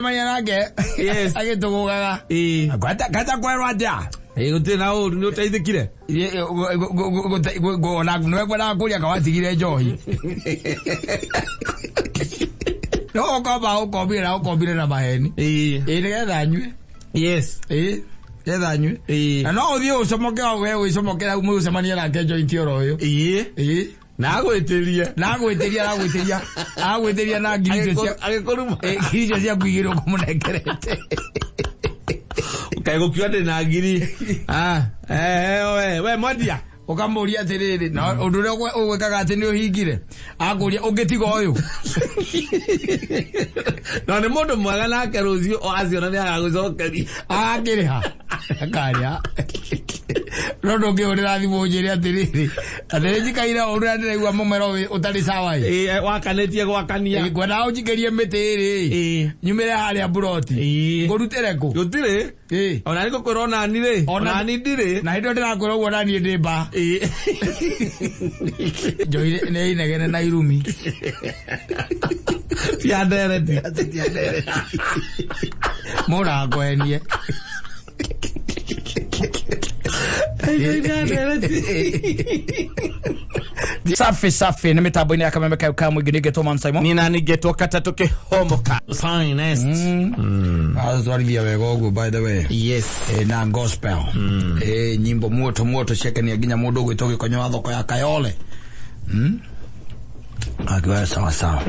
Manya nake Yes. agĩtũgũgaga. Ĩĩ. Ngweta kwerwo atĩa? Ĩĩ gũtirĩ na ũru nĩ ũteithĩkire. Ona nĩwe ngwendaga kũria kawatigire njohi. No ũkomba ũkombire na ũkombire na maheni. Ĩĩ. Ĩĩ nĩgetha nyue. Yes. Ĩĩ nĩgetha nyue. Ĩĩ. Na no ũthiĩ ũcomoke we wĩcomokere hau mũcemanie nake joint oro ũyũ. Ĩĩ. Ĩĩ. Na agwĩtĩrie. Na agwĩtĩria agwĩtĩria agwĩtĩria na ngiri icio cia Agĩkũruma. Ĩ, ngiri icio ciaku igĩrĩ ũkũmũnengerete. Kaĩ gũkiuga ndĩ na ngiri. Ah, eh, we, we mwendia. Ũkamũria atĩrĩrĩ na ũndũ ũrĩa ũgwĩkaga atĩ nĩ ũhingire akũria ũngĩtiga ũyũ. No nĩ mũndũ mwega nake rũciũ o aciona nĩ agagũcokeria. Agakĩrĩha akarĩha no ndũngĩhũrĩra thimũ ũnjĩre atĩrĩrĩ atĩrĩ njikaire o ũrĩa ndĩraigua mũmero ũtarĩ sawa ĩ. Ĩĩ, wakanĩtie gwakania. Ĩ, ngwendaga ũnjikĩrie mĩtĩ ĩrĩ Ĩĩ. nyumĩre harĩa mburoti Ĩĩ. ngũrutĩre kũ. Gũtirĩ. Ĩ. Ona nĩ ngũkwĩra onani rĩ. Ona- Onani ndirĩ. Na hĩndĩ ĩyo ndĩrakwĩra ũguo naniĩ ndĩ mba. Ĩĩ. Njohi nĩ inegene na irumi. Cia ndereti. Mũrakwenie. Safi safi nä mä tambo-inä ya kameme kayo ka må ingä nä ngetwo Man Simon. Nina ningetwo katatũ kĩhomoka. Finest. Atwarithia wega ũguo by the way. Yes. Na gospel. Nyimbo moto moto ciakenia nginya mũndũ ũgwĩtwo gĩkonyo wa thoko ya Kayole. Akiwa sawa sawa.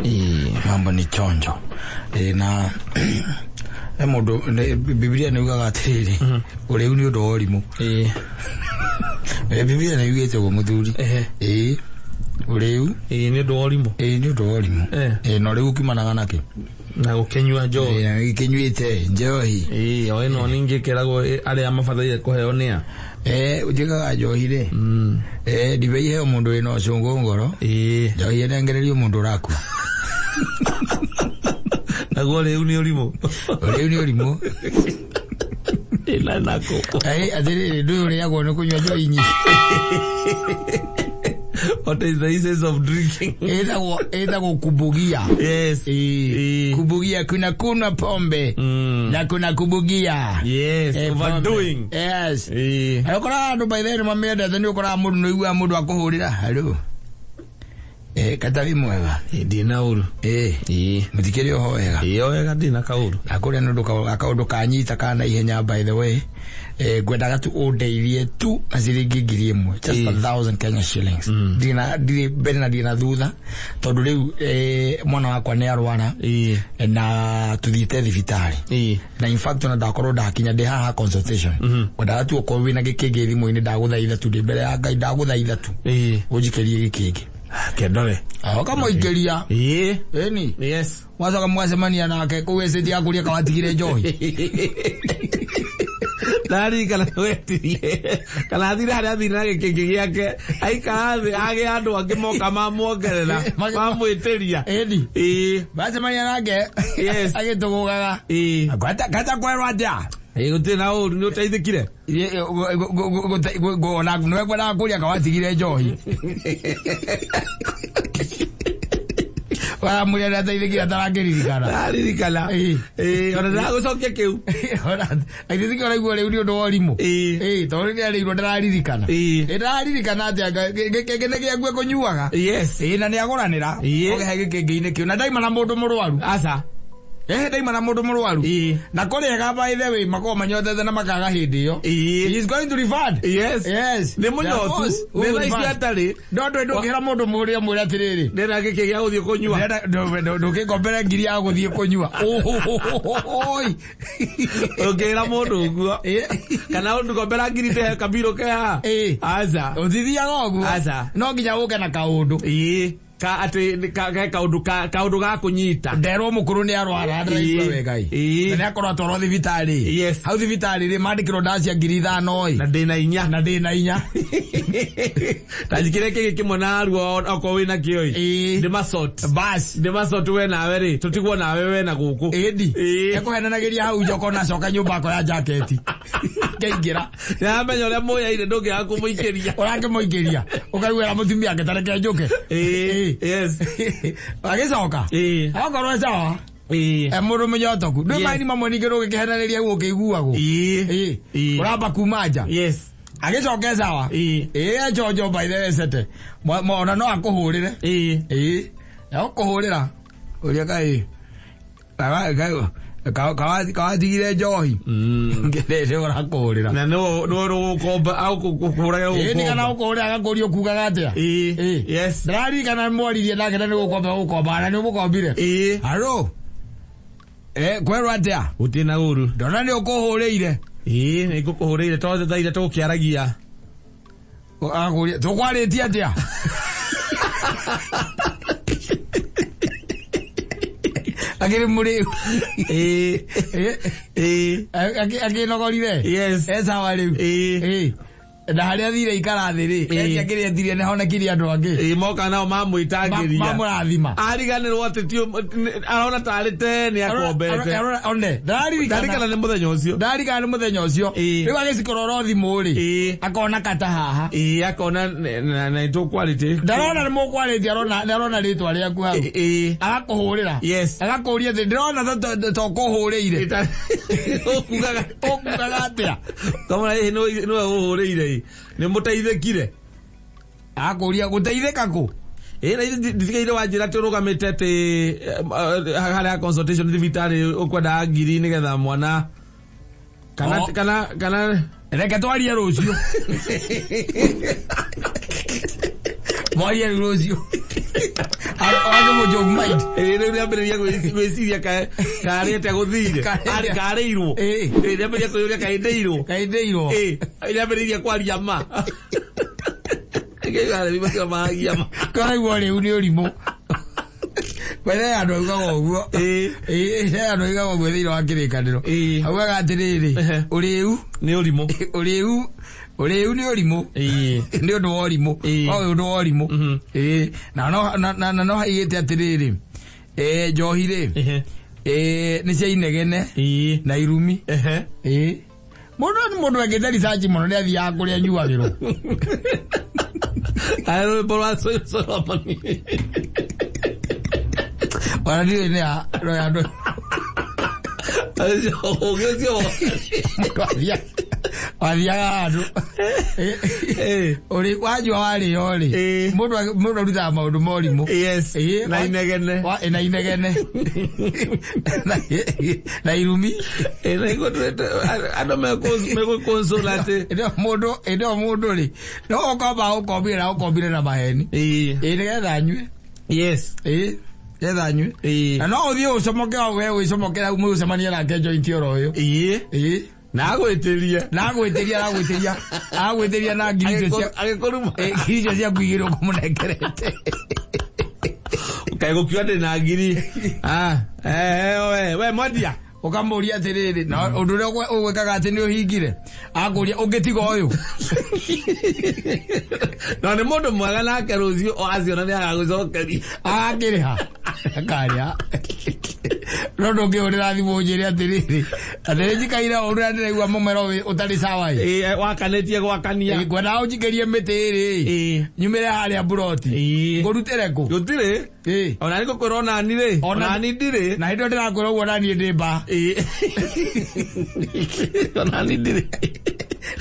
Mambo ni chonjo. Na mũndũ Biblia nĩ yugaga atĩrĩrĩ ũrĩu nĩ ũndũ wa ũrimũ. Biblia nĩ yugĩte ũguo mũthuri. Ĩĩ ũrĩu. Ĩĩ nĩ ũndũ wa ũrimũ. Ĩĩ nĩ ũndũ wa ũrimũ. Na ũrĩu ũkiumanaga nakĩ? Na gũkĩnyua njohi. Na gĩkĩnyuĩte njohi. Ĩĩ o ĩno ningĩ ĩkeragwo arĩa mabataire kũheo nĩa. Ũnjĩkaga njohi rĩ. Ndibei iheo mũndũ wĩna ũcũngũ ngoro. Ĩĩ. Njohi ĩnengererio mũndũ ũrakua. Naguo rĩu nĩ ũrimũ. Ũrĩu nĩ ũrimũ. Ĩna nako. Atĩrĩrĩ ndũyũ ũrĩagwo nĩ kũnyua njohi nyingĩ. What is the essence of drinking? Ĩtagwo kubugia. Yes. Ĩĩ. Kubugia kuna kunwa pombe. Na kuna kubugia. Yes. Overdoing. Pombe. Yes. Ĩĩ. Na ũkoraga andũ by the way nĩ mamĩendete nĩ ũkoraga mũndũ nĩ ũiguaga mũndũ akũhũrĩra hello. Kata wĩ mwega. Ndĩ na ũru. Ĩĩ. Mũtikĩrĩ oho wega. Ĩĩ o wega ndĩ na kaũru. Na kũrĩa nĩ ũndũ kaũndũ kanyita ka na ihenya by the way. Ngwendaga tu ũndeithie tu na ciringi 1,000. Just 1,000 Kenya shillings. Ndirĩ na ndirĩ mbere na ndirĩ na thutha tondũ rĩu mwana wakwa nĩ arwara. Na tuthiĩte thibitarĩ. Na in fact ona ndakorwo ndakinya ndĩ haha consultation. Ngwendaga tu ũkorwo wĩna gĩkĩngĩ thimũ-inĩ ndagũthaitha tu ndĩ mbere ya Ngai ndagũthaitha tu. Ũnjikĩrie gĩkĩngĩ. Kendore. Ũkamũikĩria. Ĩĩ. Ĩni. Yes. Wacoka mwacemania nake kũu estate ya kũrĩa kawatigire njohi. Ndaririkana wetirie kana athire harĩa athire na gĩkĩngĩ gĩake aikara thĩ agĩa andũ angĩ moka mamuongerera mamwĩtĩria. Ĩni. Ĩĩ. Bacemania nake. Yes. Agĩtũgũgaga. Ĩĩ. Ngweta kwerwo atĩa? Ĩĩ gũtirĩ na ũru nĩ ũteithĩkire. Ona nĩwe ngwendaga kũria kawatigire njohi. Waramwĩra nĩ ateithĩkire atarakĩririkana. Ndaririkana. Ĩĩ. Ĩĩ ona ndĩragũcokia kĩu. Aithĩthĩkio ũraigua rĩu nĩ ũndũ wa ũrimũ. Ĩĩ. Ĩĩ tondũ rĩrĩa arĩirwo ndararirikana. Ĩĩ. Ĩĩ ndararirikana atĩa gĩkĩngĩ nĩ gĩakue kũnyuaga. Yes. Ĩĩ na nĩ agũranĩra. Ĩĩ. Ũkĩhe gĩkĩngĩ-inĩ kĩu na ndaima na mũndũ mũrwaru. Aca. Ndaima na mũndũ mũrwaru. Ĩĩ. Na kũrĩega by the way makoragwo manyotete na makaga hĩndĩ ĩyo. Ĩĩ. He is going to refund. Yes. Yes. Nĩ mũnyotu. Nĩ thaa icio atarĩ. No ndũĩ ndũngĩra mũndũ mũrĩa mwĩre atĩrĩrĩ. Ndĩna gĩkĩ gĩa gũthiĩ kũnyua. Ndũngĩkombere ngiri ya gũthiĩ kũnyua. Oi. Ũngĩra mũndũ ũguo. Kana ũndũkombera ngiri ndĩhe kabirũ ke haha. Ĩĩ. Aca. Ũtithiaga ũguo. Aca. No nginya ũke na kaũndũ. Ĩĩ. Ka atĩ ka ke kaũndũ ka kaũndũ ga kũnyita. Nderwo mũkũrũ nĩ arwara ndĩraigua wega ĩ. Ĩĩ. Na nĩ akorwo atwarwo thibitarĩ. Yes. Hau thibitarĩ rĩ mandĩkĩrwo ndawa cia 5,000 ĩ. Na ndĩna inya. Na ndĩna inya. Ta njikĩre kĩngĩ kĩmwe na aruo okorwo wĩna kĩo ĩ. Ĩĩ. Ndĩmasort. Bas. Ndĩmasort we nawe rĩ tũtigwo nawe we na gũkũ. Ĩndi. Ĩĩ. Ekũhenanagĩria hau njoko na acoka nyũmba akoya jaketi. Ngeingĩra. Nĩamenya ũrĩa mũyaire ndũngĩaga kũmũikĩria. Ũrakĩmũikĩria. Ũkaiguĩra mũtumia ake tareke njũke. Ĩĩ. Yes. Agĩcoka. Ĩĩ. Okorwo sawa. Ĩĩ. E mũndũ mũnyotoku ndwĩ Yes. maini mamwe ningĩ ndũgĩkĩhenanĩria guo ũkĩiguagwo. Ĩĩ. Ĩĩ. Ĩĩ. Ũramba kuma nja. Yes. Agĩcoke sawa. Ĩĩ. Ĩĩ ejonjo by the way cete. Ona no akũhũrĩre. Ĩĩ. Ĩĩ. Agũkũhũrĩra. Ũria kaĩ. Kawatigire njohi. Ngĩrĩrĩ ũrakũhũrĩra. Na nĩwe nĩwe ũgũkomba agũkũhũraga Ĩĩ nĩ kana gũkomba. ũkũhũrĩra agakũria ũkugaga atĩa. Ĩĩ. Ĩĩ. Yes. Ndĩraririkana mwaririe nake na nĩ gũkomba gũkomba na nĩ ũmũkombire. Ĩĩ. Haro. Eh, kwerwo atĩa? Gũtirĩ na ũru. Ndona nĩ ũkũhũrĩire. Ĩĩ nĩ ngũkũhũrĩire tondũ thaa iria tũgũkĩaragia. Agakũria tũkwarĩtie atĩa? Akĩrĩ mũrĩu. Ĩĩ. Eh, Ĩĩ. Akĩnogorire. Yes. E sawa rĩu. Ĩĩ. Ĩĩ. Na harĩa athire ikara thĩ rĩ, Ĩĩ. etia kĩrĩa etirie nĩ honekirie andũ angĩ. Ĩĩ moka nao mamwĩtangĩria. Mamũrathima. Ariganĩrwo atĩ ti arona tarĩ tene akombete. One, ndararirikana. Ndarikana nĩ mũthenya ũcio. Ndarikana nĩ mũthenya ũcio. Ĩĩ. Rĩu agĩcikorora thimũ rĩ, Ĩĩ. akona kata haha. Ĩĩ akona na nĩtũkwarĩtie. Ndarona nĩ mũkwarĩtie arona arona rĩtwa rĩaku hau. Ĩĩ. Agakũhũrĩra. Yes. Agakũria atĩ ndĩrona ta ũkũhũrĩire. Ũkugaga. Ũkugaga atĩa? Kamũra ĩĩ nĩwe ũhũrĩire ĩ. Nĩ mũteithĩkire. Agakũria gũteithĩka kũ? Ĩĩ na ithuĩ nditigaire wanjĩra atĩ ũrũgamĩte atĩ harĩa consultation thibitarĩ ũkwendaga ngiri nĩgetha mwana kana Oh. kana kana Reke twarie rũciũ. Mwarie rĩu rũciũ. Wage mũjoke mind. Ĩĩ rĩu nĩambĩrĩria gwĩciria karĩ atĩa gũthire. Karĩ Karĩ atĩa? karĩirwo. Ĩĩ. Ĩĩ nĩambĩrĩria kwĩyũria kaĩ ndĩirwo. Kaĩ ndĩirwo. Ĩĩ nĩambĩrĩirie kwaria ma. Ngĩigua arĩmi macio maragia ma. Koraigua rĩu nĩ ũrimũ. Mbere ya andũ augaga ũguo. Ĩĩ. Ĩĩ, he andũ augaga ũguo thĩinĩ wa kĩrĩkanĩro. Ĩĩ. Augaga atĩrĩrĩ, Ehe. ũrĩu, Nĩ ũrimũ. ũrĩu, ũrĩu nĩ ũrimũ. Ĩĩ. Nĩ ũndũ wa ũrimũ. Ĩĩ. O ũndũ wa ũrimũ. Mhm. Ĩĩ. Na no na na na no haigĩte atĩrĩrĩ, eh njohi rĩ, Ehe. eh nĩ cia inegene Ĩĩ. na irumi. Ehe. Ĩĩ. Mũndũ nĩ mũndũ ekĩte research mũno nĩ athiaga kũrĩa anyuagĩrwo. Arĩ rwĩmbo rwa Solomoni. Ona ndiũĩ nĩ ya no ya andũ Ũgĩ ũcio. mũndũ athiaga handũ. Ĩĩ. Ũrĩ wanyua warĩo rĩ, Ĩĩ. mũndũ mũndũ arutaga maũndũ ma ũrimũ. Yes. Ĩĩ. Na inegene. Na inegene. Na irumi. Ĩĩ na igũtwĩte andũ megũkũnsũla atĩ. Ĩndĩ ĩyo mũndũ ĩndĩ ĩyo mũndũ rĩ, no ũkomba ũkombire na ũkombire na maheni. Ĩĩ. Ĩĩ nĩgetha anyue. Yes. Ĩĩ nĩgetha anyue. Ĩĩ. Na no ũthiĩ ũcomoke o we wĩcomokere hau mũcemanie nake joint oro ũyũ. Ĩĩ. Ĩĩ. Na agwĩtĩrie. Na agwĩtĩria agwĩtĩria agwĩtĩria na ngiri icio cia Agĩkũruma. ĩĩ, ngiri icio ciaku igĩrĩ ũkũmũnengerete. Kaĩ gũkiuga ndĩ na ngiri. Ah, eh, we, we mwendia. Ũkamũria atĩrĩrĩ, na ũndũ ũrĩa ũgwĩkaga atĩ nĩ ũhingire. Akũria ũngĩtiga ũyũ. No nĩ mũndũ mwega nake rũciũ o aciona nĩ agagũcokeria. Agakĩrĩha. Akarĩha. No ndũngĩhũrĩra thimũ ũnjĩre atĩrĩrĩ, atĩrĩ njikaire ũru na ndĩraigua mũmero ũtarĩ sawa ĩ. Ĩĩ, wakanĩtie gwakania. Ĩ, Ngwendaga ũnjikĩrie mĩtĩ ĩrĩ. Ĩĩ. Nyumĩre harĩa mburoti. Ĩĩ. Ngũrutĩre kũ? Gũtirĩ. Ĩĩ. Ona nĩ ngũkwĩra onani rĩ. Ona- Onani ndirĩ. Na hĩndĩ ĩyo ndĩrakwĩra ũguo naniĩ ndĩ mba. Ĩĩ. Onani ndirĩ.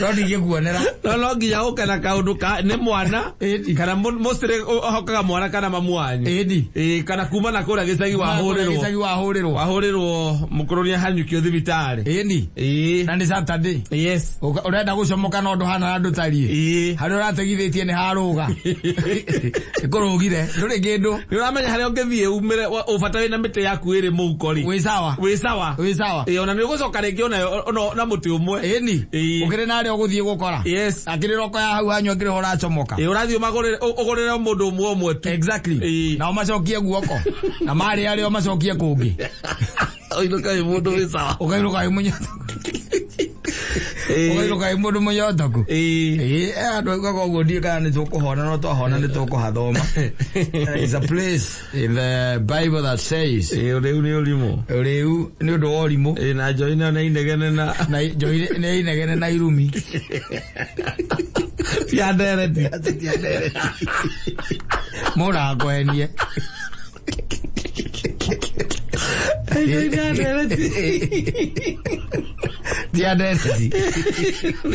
No ndingĩkuonera. No no nginya ũke na kaũndũ ka nĩ mwana Ĩni. kana mostly ũhokaga mwana kana mamu wanyu. Ĩni. Ĩĩ, kana kuma na kũrĩa gĩcagi wahũrĩrwo. Gĩcagi wahũrĩrwo. Wahũrĩrwo mũkũrũ nĩ ahanyũkio thibitarĩ. Ĩni. Ĩĩ. Na nĩ Saturday. Yes. Ũrenda gũcomoka no ndũhana na ndũtariĩ. Ĩĩ. Harĩa ũrategithĩtie nĩ harũga. Ĩkũrũgire. Ndũrĩ kĩndũ. Nĩ ũramenya harĩa ũngĩthiĩ umĩre ũbata wĩna mĩtĩ yaku ĩrĩ mũhuko rĩ. Wĩ sawa. Wĩ sawa. Wĩ sawa. Ĩĩ, ona nĩ ũgũcoka rĩngĩ onayo na mũtĩ ũmwe. Ĩni. Ĩĩ. Ũkĩrĩ na harĩa ũgũthiĩ gũkora. Yes. Akĩrĩ roko ya hau hanyu akĩrĩ ho ũracomoka. Ĩĩ, ũrathiĩ ũmagũrĩre ũgũrĩre mũndũ ũmwe ũmwe tu. Exactly. Ĩĩ. Nao macokie guoko. Na marĩ arĩa macokie kũngĩ. Ũinũka wĩ mũndũ wĩ sawa. Ũkainũka wĩ mũnyotoku. Ũkainũka wĩ mũndũ mũnyotoku. Ĩĩ. Ĩĩ, andũ augaga ũguo ndiũĩ kana nĩ tũkũhona no twahona nĩ tũkũhathoma. There is a place in the Bible that says Ĩĩ, ũrĩu nĩ ũrimũ. ũrĩu nĩ ũndũ wa ũrimũ Ĩĩ, na njohi nayo nĩ inegene na na njohi nĩ inegene na irumi. cia ndereti. Mũndũ akwenie. Ti ya ndereti.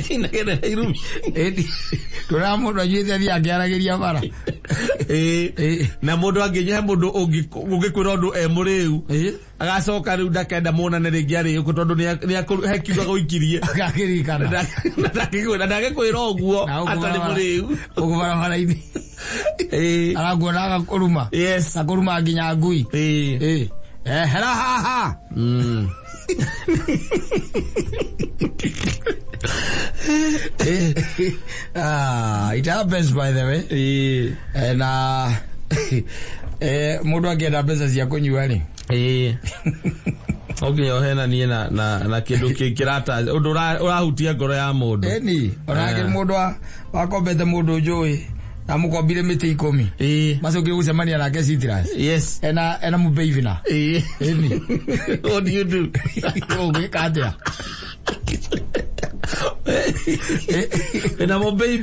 Inegene na irumi. Ĩni. Ndũra mũndũ anyuĩte athiĩ akĩaragĩria bara. Ĩĩ. Ĩĩ. Na mũndũ angĩnyua he mũndũ ũngĩkwĩra ũndũ e mũrĩu Ĩĩ. agacoka rĩu ndakenda muonane rĩngĩ arĩũkũ tondũ he kiugo gũikirie. Agakĩririkana. Na ndangĩkwĩra ũguo Na gũkũ atarĩ barabara- mũrĩu. gũkũ barabara-inĩ. Ĩĩ. Arakuona agakũruma. Yes. Akũruma nginya ngui. Ĩĩ. Ĩĩ. Ehera haha. Ah, it happens by the way. Ĩĩ. Na mũndũ angĩenda mbeca cia kũnyua rĩ. Ĩĩ. No nginya ũhenanie na kĩndũ kĩrata ũndũ ũrahutia ngoro ya mũndũ. Ĩni, onake mũndũ wakombete mũndũ njũĩ na mũkombire mĩtĩ 10. Ĩĩ. Macokire gũcemania nake Citrus. Yes. Ena mũbeivina. Ĩĩ. Ĩni. What do you do? Ũngĩka atĩa? Na mũbabe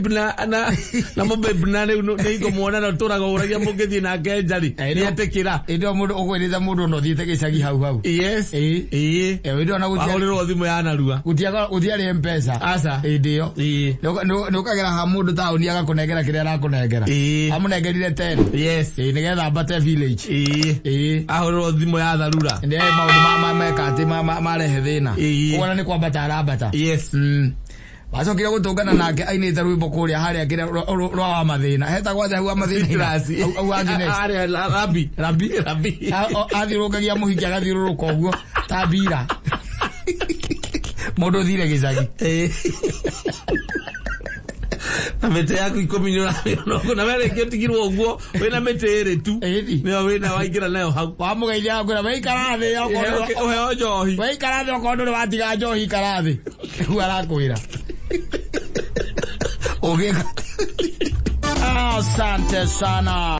na mũbabe na rĩu nĩ ikũmuona na tũraga ũragia mũngĩthiĩ nake nja rĩ Eh, nĩ etĩkĩra. Ĩndĩ ĩyo mũndũ ũkwĩrĩte mũndũ ona ũthiĩte gĩcagi hau hau. Yes. Ĩĩ. Ĩĩ. Ĩndĩ ĩyo ona Wahũrĩrwo thimũ ya narua. gũtiarĩ M-Pesa. Aca. Ĩndĩ ĩyo. Ĩĩ. Nĩ ũkagera ha mũndũ taũni agakũnengera kĩrĩa arakũnengera. Ĩĩ. Amũnengerire 10. Yes. Ĩĩ, nĩgetha ambate village. Ĩĩ. Ĩĩ. Ahũrĩrwo thimũ ya tharura. Nĩ maũndũ meka atĩ marehe thĩna. Ĩĩ. Ũguo nĩ kwambata arambata. Yes. Wacokire gũtũngana nake ainĩte rwĩmbo kũrĩa harĩa kĩrĩa rwa wa mathĩna. Hetagwo atĩa hau wa mathĩna? Au Agnes. Harĩa Rabi. Rabi. Rabi. Athiũrũrũkagia mũhiki agathiũrũrũka ũguo ta mbira. Mũndũ ũthire gĩcagi. Ĩĩ. Na mĩtĩ yaku 10 nĩ ũramĩona ũguo na we rĩngĩ ũtigirwo ũguo wĩna mĩtĩ ĩrĩ tu. Ĩni. Nĩyo wĩna waingĩra nayo hau. Wamũgeithia akwĩra weikara thĩ okorwo Ũheo njohi. weikara thĩ okorwo ndũrĩ watiga njohi ikara thĩ. Rĩu arakwĩra. Ũgĩka. Asante sana.